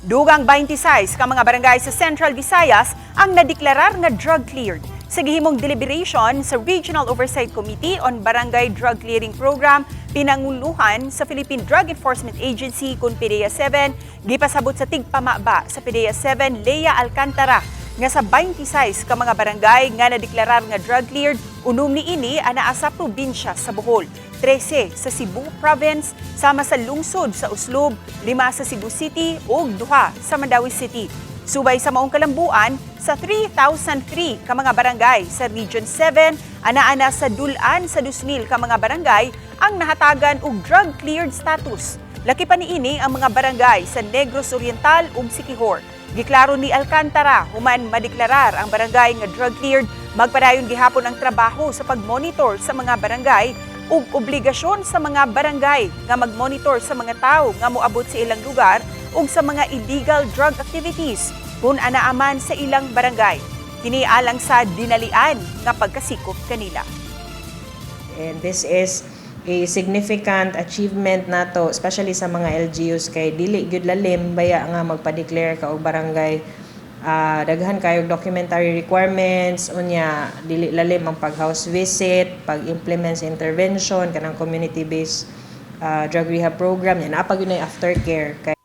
Dugang 26 ka mga barangay sa Central Visayas ang nadeklarar nga drug cleared. Sa gihimong deliberation sa Regional Oversight Committee on Barangay Drug Clearing Program, pinanguluhan sa Philippine Drug Enforcement Agency kun PDEA 7, gipasabot sa tigpamaba sa PDEA 7 Lea Alcantara nga sa 26 ka mga barangay nga nadeklarar nga drug cleared, unom ni ini anaa sa probinsya sa Bohol, 13 sa Cebu Province, sama sa lungsod sa Oslob, 5 sa Cebu City ug 2 sa Mandaue City. Subay sa maong kalambuan, sa 3,003 ka mga barangay sa Region 7, ana-ana sa dulan sa 2,000 ka mga barangay ang nahatagan og drug cleared status. Laki pa niini ang mga barangay sa Negros Oriental ug Siquijor. Giklaro ni Alcantara, human madeklarar ang barangay nga drug cleared, magpadayon gihapon ang trabaho sa pagmonitor sa mga barangay ug obligasyon sa mga barangay nga magmonitor sa mga tawo nga moabot sa ilang lugar ug sa mga illegal drug activities kung anaa man sa ilang barangay. Kini alang sa dinalian nga pagkasikop kanila. And this is a significant achievement nato, especially sa mga LGUs, kay dili gyud lalim baya nga magpa-declare ka og barangay. Daghan kayo documentary requirements, unya dili lalim ang pag house visit, pag-implement sa intervention kanang community based drug rehab program yan, naa pa gyud na aftercare kay